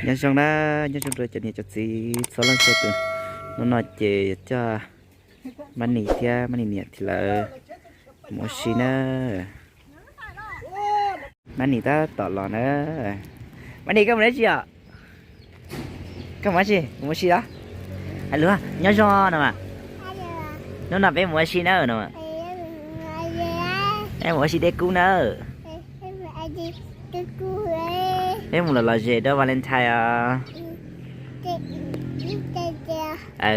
Nyob zoo na, nyob zoo rau cov niam cov txiv txhua leej txhua tus. Hnub no ces coj Mab Nis thiab Mab Nis niam thiab lawv mus ua si na. Mab Nis tab tom los na. Mab Nis, koj mus dab tsi os? Koj mus dab tsi? Mus ua si los? Hais lus, nyob zoo no mas. Hnub no peb mus ua si na no. Peb mus ua si dej kub na. Peb mus los lom zem rau Valentine os.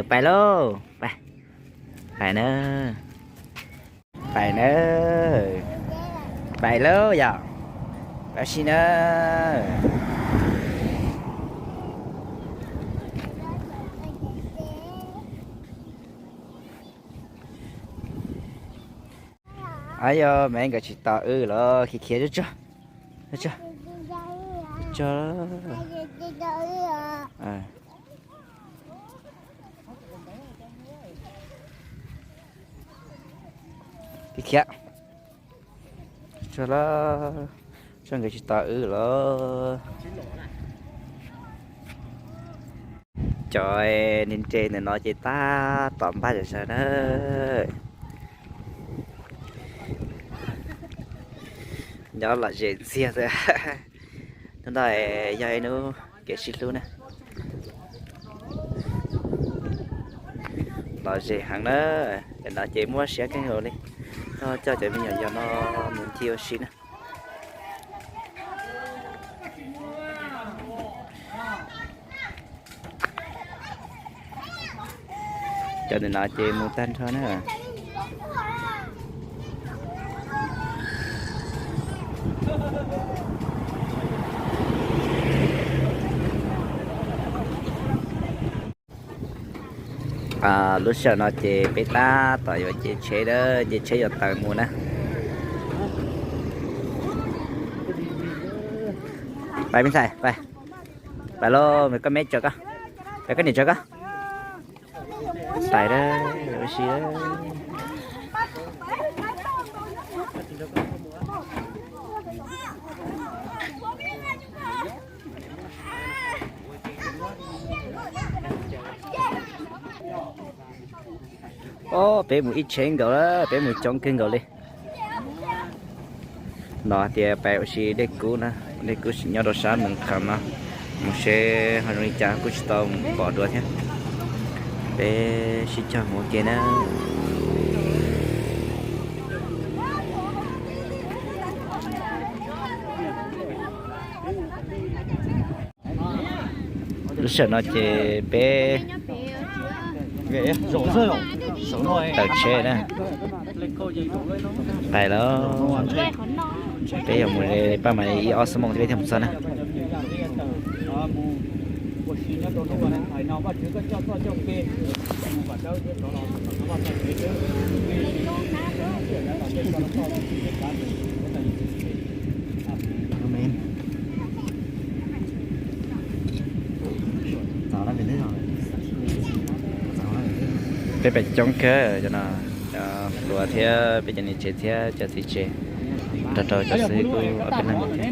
Pais lauj, pais na. Pais na. Pais lauj yom. Pais ua si na. Aib, yog mas nkawd tsis tos wb los khiav khiav tsuag tsuag. Khiav khiav tsuag los, tsuag nkawd tsis tos wb los. Cov nres nres ntawm no ces tab tom npaj zom zaws na. Nyob lom zem ntxiag xwb. Hnub no yog ib hnub kev sib hlub na. Lom zem heev na. Ntawm no ces muaj siab kawg nkaus li. Coj cov me nyuam yaus no mus ncig ua si na. Cov ntawm no ces mus tag nrho na. Lub sij hawm no ces peb tab tom yuav nce tsheb, nce tsheb yuav tawm mus na. Pais me ntxhais, pais. Pais lauj, koj me tso koj, pais koj niam tso koj. Pais ua si. Ob, peb mus ib tsheb nkaus, peb mus coob kawg nkaus li. No hais tias pais ua si dej kub na, dej kub tseem nyob rau sab Mees Khav no, mus seb ho zoo li cas kuj tsis tau mus pom dua thiab. Peb sib cog mus ua ke na. Lub sij hawm no ces peb tawm tsheb na, pais lawm. Peb yuav mus li paj mas ib ob xuab moos thiab peb thiaj mus txog na. Peb pais coob kawg cov no, cov hluas thiab peb cov niam tsev thiab cov txiv tsev, nrog rau cov xib hwb kuj ob peb leeg thiab.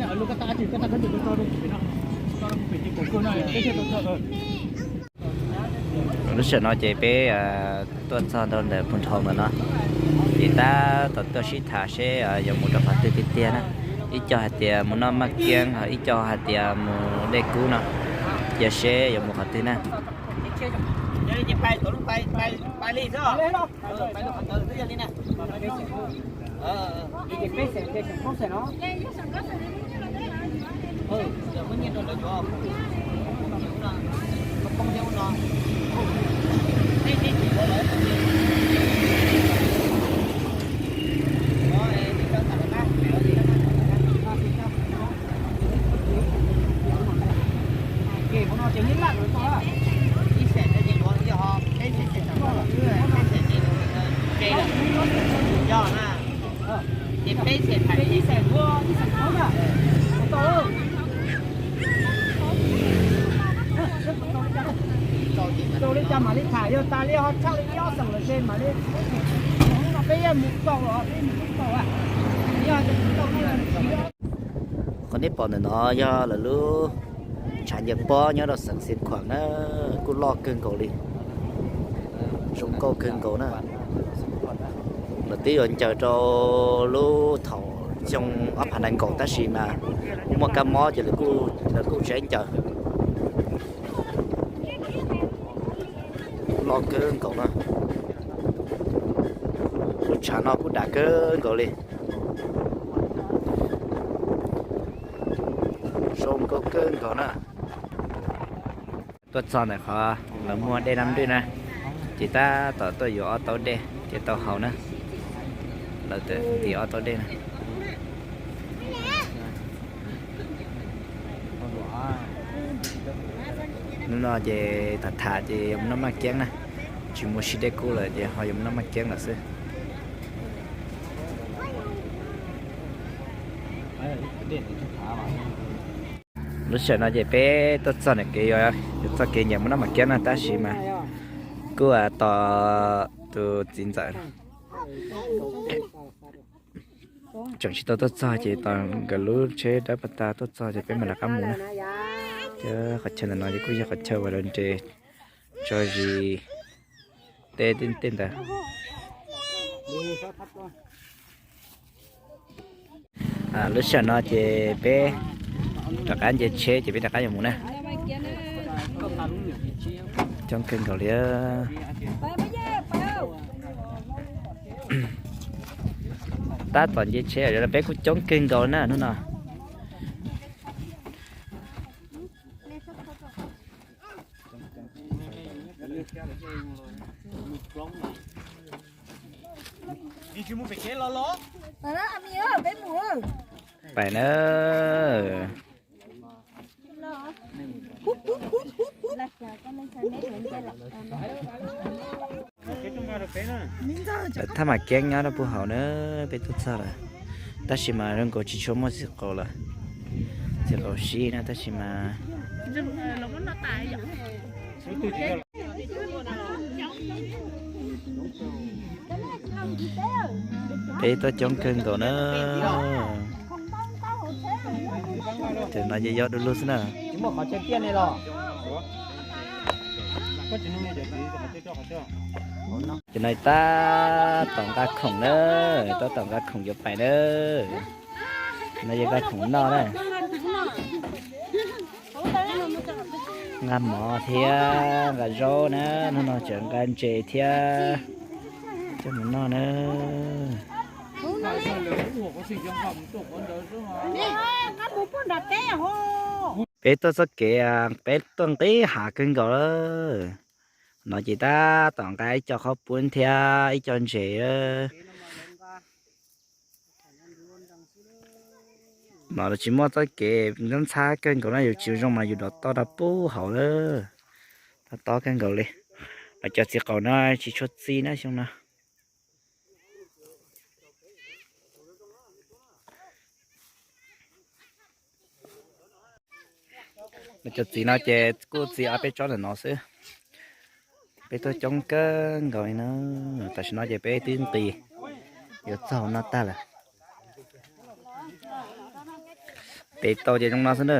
Lub sij hawm no ces peb tuaj txog rau ntawm Phu Nrhoo ntawm no, ces tab tom tuaj sib tham seb yuav mus rau qhov twg tiag tiag na. Ib co hais tias mus noj Maj Kiab, ho ib co hais tias mus Dej Kub no, cia seb yuav mus qhov twg na. Rau li cas mam li tham, yog tas li ho tshaj li ib ob xeem lawm ces mam li. Peb yeej mus tau los peb mus tau. Qhov nej pom ntawm no yog lawv lub Hav ncaws pob nyob rau xeev Xeev Khuam na, kuj loj kawg nkaus li, zoo nkauj kawg nkaus na. Lawv twb yuav ncaws rau lub thaum xyoo ob phav nees nkaum tab sis mas muaj kab mob ces lawv kuj tsis ncaws. Loj kawg nkaus na. Lub tshav no kuj dav kawg nkaus li. Zoo nkauj kawg nkaus na. Tuaj txog ntawm qhov lawv muag dej Nab Dwj na, ces tab tom tuaj yuav ob taub dej thiaj tau haus na. Lawv tam ntim ob taub dej na. Hnub no ces tham tham ces yog mus noj maj kiab na, tsis mus sib dej kub lawm ces ho yuav mus noj maj kiab lawm xwb. Lub sij hawm no ces peb tuaj txog ntawm kev yuav, yuav txoj kev ncaws mus noj maj kiab na tab sis mas kuj tos tus txiv ntxawm tseem tsis tau tuaj txog ces tos nkawd lub tsheb dawb pas tas tuaj txog ces peb mam rov qab mus na. Thiab qhov chaw ntawm no ces kuj yog qhov chaw uas lawv nres tso zis tej tej ntawd. Lub sij hawm no ces peb rov qab nce tsheb ces peb rov qab yuav mus na. Coob kawg nkaus li. Tab tom nce tsheb, peb kuj coob kawg nkaus na hnub no. Pais na. Lawv thaj mam keeb nyob rau puag hauv na, peb tuaj txog lawm. Tab sis mas zoo nkaus tsis tshua muaj txiv qaub lawm, txiv qaub sib na tab sis mas peb tuaj coob kawg nkaus na. Tam no ces yog du lug xwb na. Tam no tab tom nqa khoom na, tab tom nqa khoom yuav pais na. No yog nqa khoom noj na. Nqa mov thiab nqa zaub na, hnub no tseem nqa ntses thiab coj mus noj na. Peb tuaj txoj kev, peb tuaj nqis hav kawg nkaus lawm. No ces tab tom nqa ib co qhaub poob thiab ib co ntses. No los tsis muaj txoj kev ntxhab kawg nkaus na, yus tsis zoo mas yus dov toj rau puag hauv lawm. Tob tob kawg nkaus li. Los cov txiv qaub no tsis tshua txi na xyoo no. Cov txiv no ces kuj txi ob peb tsob ntawm no xwb. Peb tuaj coob kawg nkaus li na. Tam sim no ces peb twb nqis yuav txog noj tag lawm. Pem tau ces zoo no xwb na.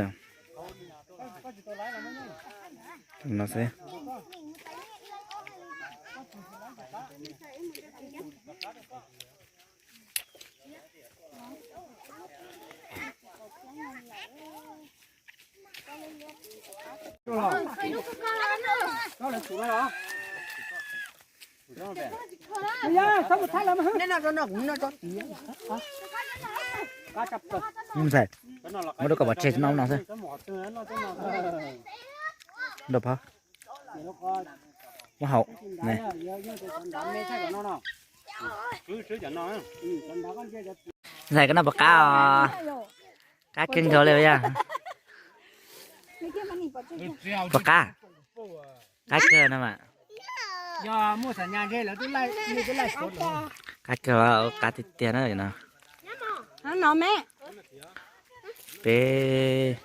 Zoo no xwb. Ntxhais, muab rau koj pov tseg no no xwb. Nrog pov. Muab haum. Ntxhais, koj noj puas qab os? Qab kawg nkaus li yog. Puas qab? Qab kawg no mas. Qab kawg, qab tiag tiag na no. Peb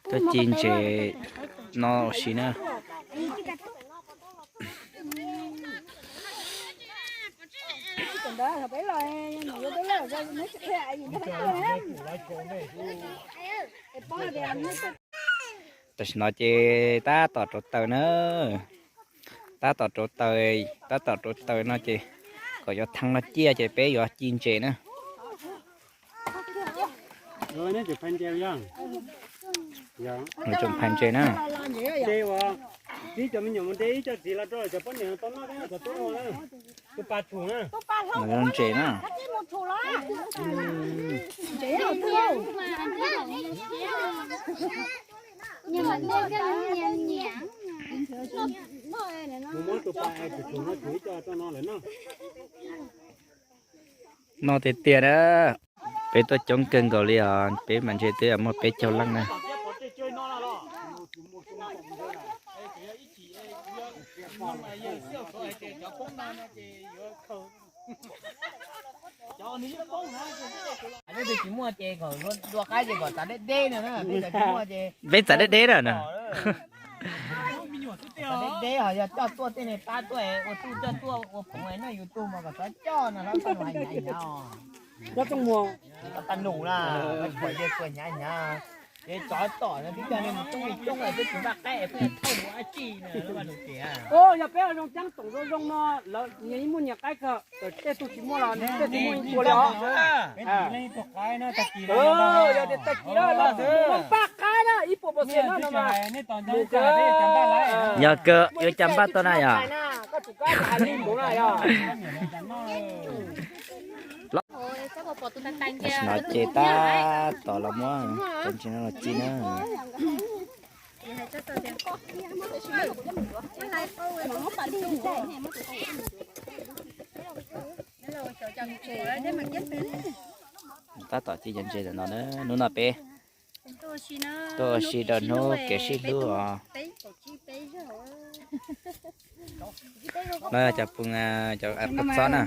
tuaj ci ntses no ua si na. Tam sim no ces tab tom rauv taws na, tab tom rauv taws, tab tom rauv taws no ces kom cov thaj no ciaj ces peb yuav ci ntses na. Tseem phais ntses na. Ntses na. Noj tiag tiag na. Peb tuaj coob kawg nkaus li os, peb mas ntshe twb muaj peb caug leej na. Peb txav deb deb na. Deb deb ho yog coj tuaj tej ne pab tuaj ua tub coj tuaj ua phoov noj YouTube mas kom txhob coj no hlob, koj hais nyav nyav os. Tau nus na, kuam ye kuam nyav nyav. Ces tsov tom no twb coj nej mus coob li coob lawm twb tsis npaj qaib pheej thauj mus dab tsi na, lub vaj lub tsev. Yog peb zoo ceeb toom zoo zoo no lawv nyias muaj nyias qaib kawg, tej tug tsis muaj los tej tug muaj ib puas li os. Yog tias tag kis no los muaj npaj qaib na ib puas percent no no mas. Yog kawg yuav cas npaj tau na yog. Koj tsum kab hais li npaum na yog. Tam sim no ces tab tom los muab cov ntses no los ci na. Tab tom ci cov ntses ntawm no na, hnub no peb tuaj ua si rau hnub kev sib hlub os. No yog cov phooj, cov qhov txob na.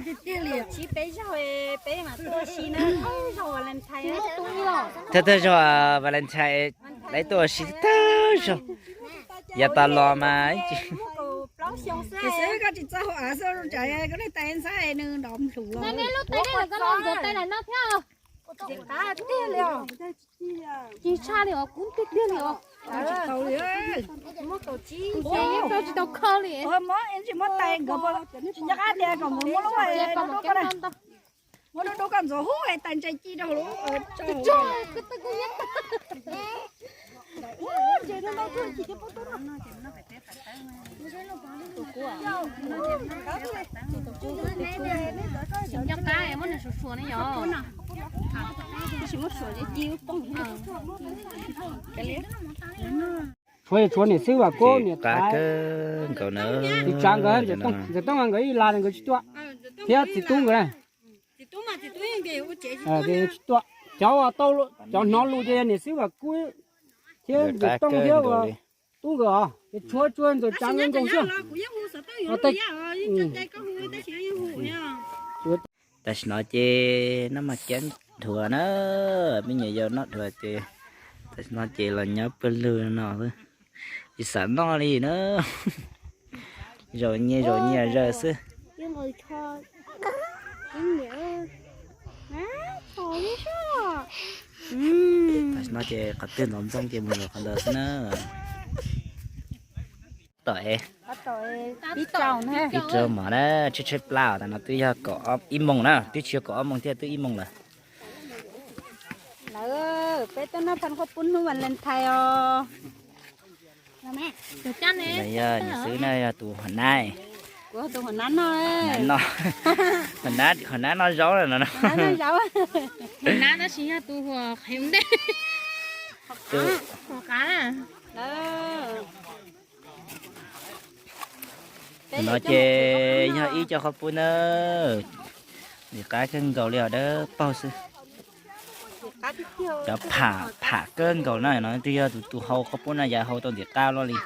Thawj thawj zaug Valentine, lawv tuaj ua si thawj zaug. Yav tas los mas tsis tshaj li os, kub tiag tiag li os. Tsis tau kho li. Muab dub dub koj ntxuav hub es tais ntses ci rau hauv lub. Tsis nco qab muab nws suav suav ne yom. Tshuav tshuav niam xwb Vam Kub niam qab kawg nkaus na. Txiv tsav nkawd, Ntxawm Tooj nkawd ib las nkawd tsis tuaj, thiab txiv tub nkawd na. Tsis tuaj, cov uas tau, cov hnov lus ces yog niam xwb Vam Kub thiab Ntxawm Tooj thiab uas tub nkawd os, ces tshuav tshuav Ntxawm tsav nkawd nkaus xwb. Tam sim no ces noj mas kiab dhuav na, me nyuam yaus noj dhuav ces tam sim no ces los nyob pawg lug no xwb, tsis xav noj li na. Zaum nyias zaum nyias zaws xwb. Tam sim no ces qhov twg ntxoov ntxoo ces mus zaum qhov ntawd xwb na. Tom pib rau mov na, tshaib tshaib plab os, tam no twb yog kaum ib moos na, twb tsis yog kaum ob moos thiab, twb ib moos lawm. Lawv, peb tuaj noj phaj qhov pub hnub Valentine os. Yog niam xwb na, yog tus hom nab. Kuv tus hom nab noj. Hom nab, hom nab noj zaub no. Hom nab tab sis yog tus hom qhev ntej. Tus no ces yog ib co qhov pub na, ntxim qab kawg nkaus li os, dawb paug xwb. Cov pham pham kawg nkaus na, no twb yog tus tus hau qhov pub no yav hau tau ntxim qab luaj li.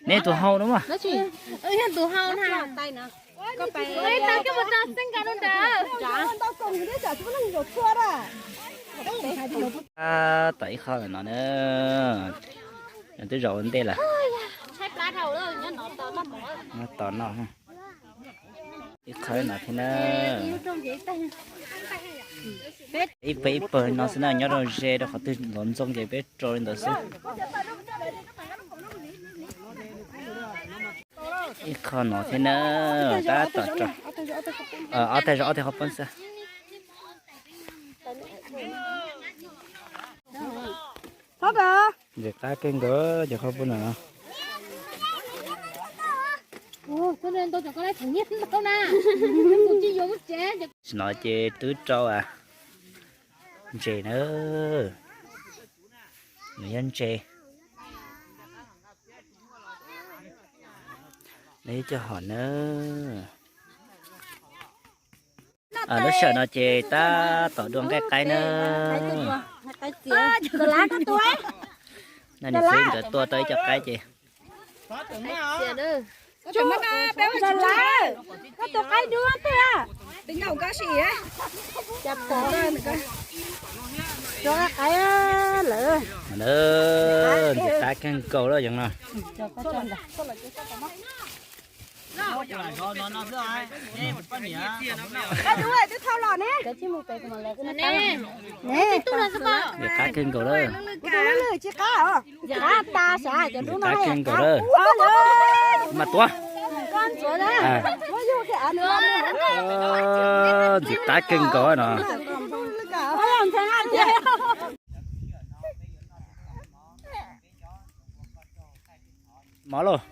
Neb tus hau no mas. Tom ib qho no na, twb zaum ua ntej lawm. Nyob tos noj ib qho no thiab na. Ib pawg ib pawg no xwb na, nyob rau ze rau qhov twg ntxoov ntxoo ces peb rau li ntawd xwb. Ib qho no thiab na, tab tom rau. Ob tag zog ob tag qhov pob xwb. Ntxim qab kawg nkaus cov qhov pob no. Tam sim no ces twb rau ntses na. Nws yog ntses. Nws cov hom na. Lub sij hawm no ces tab tom dua nqaij qaib na. Niam txiv nkawd tua tau ib co qaib ces. Koj tus qaib dub twg? Ntxim qab kawg nkaus lawm yog no. Ntxim qab kawg nkaus lawm. Ntxim qab kawg nkaus lawm. Mas tuav. Ntxim qab kawg nkaus no. Mov lauj.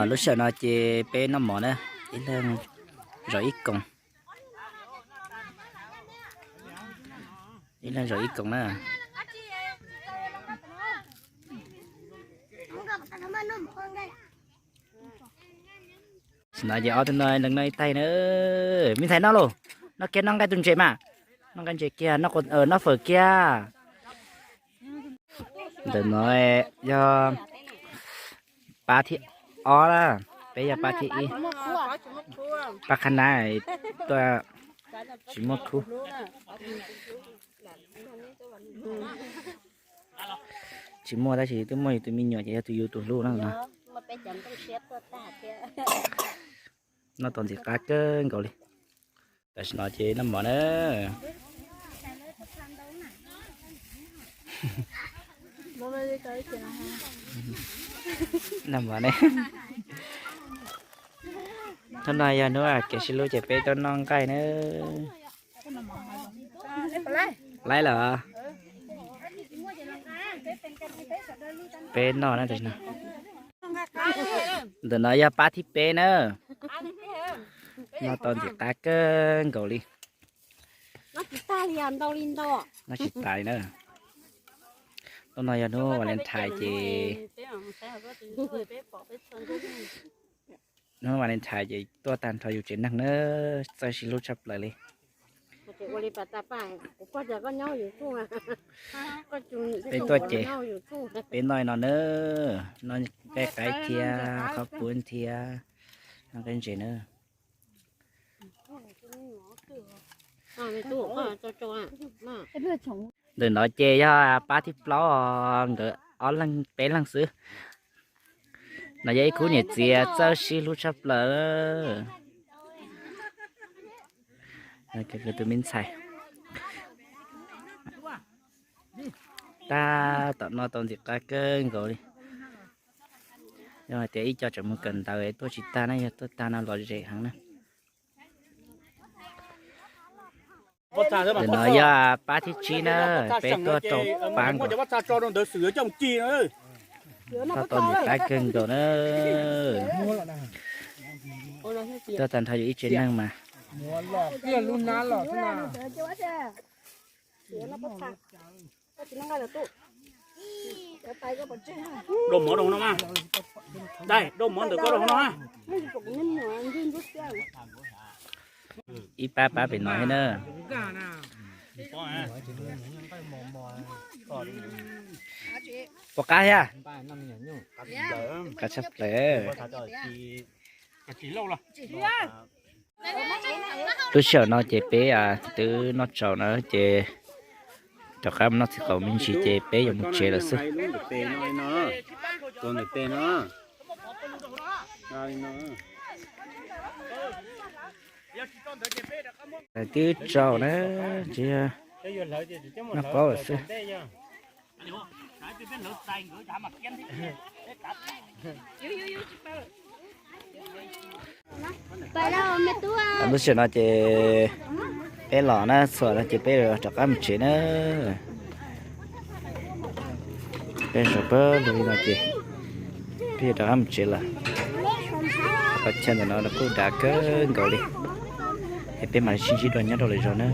Lub sij hawm no ces peb noj mov na, ib leeg zov ib koom. Ib leeg zov ib koom na. Tam sim no ces ob tug no neeg noj ib taig na. Me ntxhais noj lauj, noj kiag noj nqaij tus ntses mas. Noj nqaij ntses kiag, noj fawm kiag. Ntawm no yog pab thib ob na, peb yog pab thib ib. Pab qhab nab tuaj tsis muaj khub. Tsis muaj tab sis twb muaj yus tus me nyuam ces yog tus yus tus hlub na no. Noj tau ntxim qab kawg nkaus li. Tam sim no ces noj mov na. Noj mov ne. Hnub no yog hnub kev sib hlub ces peb tuaj noj nqaij na. Laib lawm. Peb noj na. Ntawm no yog pab thib peb na. Noj tau ntxim qab kawg nkaus li. Noj tsis tas li na. Hnub no yog hnub Valentine ces hnub Valentine ces tuaj tag nrho yus tsev neeg na, txawj sib hlub tshaj plaws li. Peb tuaj ces peb noj no na, noj nqaij qaib thiab qhob pub thiab noj nqaij ntses na. Ntawm no ces yog pab thib plaub, nkawd ob leeg peb leeg xwb. No yog ib khub niam txiv txawj sib hlub tshaj plaws. Tus me ntxhais tab tom noj tau ntxim qab kawg nkaus li. Yog hais tias ib co tseem mus kawm ntawv tuaj tsis tag na, yog tuaj tag no lom zem heev na. Ntawm no yog pab thib tsib na, peb tuaj rau pab nkaus. Noj tau ntxim qab kawg nkaus na. Tuaj tag nrho yus ib tsev neeg mas. Dau mov rau hauv no mas. Dai, dau mov ntawm koj rau hauv no. Ib pab pab pem no thiab na. Puas qab thiab? Qab tshaj plaws. Lub sij hawm no ces peb twb noj tsaus na ces rov qab mus noj txiv qaub me ntsis ces peb yuav mus tsev lawm xwb. Ntawm pem no. Ntawm pem no. Twb tsaus na, tsis noj qaub lawm xwb. Lub sij hawm no ces peb los na, txhua no ces peb rov qab mus tsev na. Peb zaum pawg lug li no ces peb yuav rov qab mus tsev lawm. Qhov chaw ntawm no kuj dav kawg nkaus li, es peb mam li sib ntsib dua nyob rau lwm zaus na.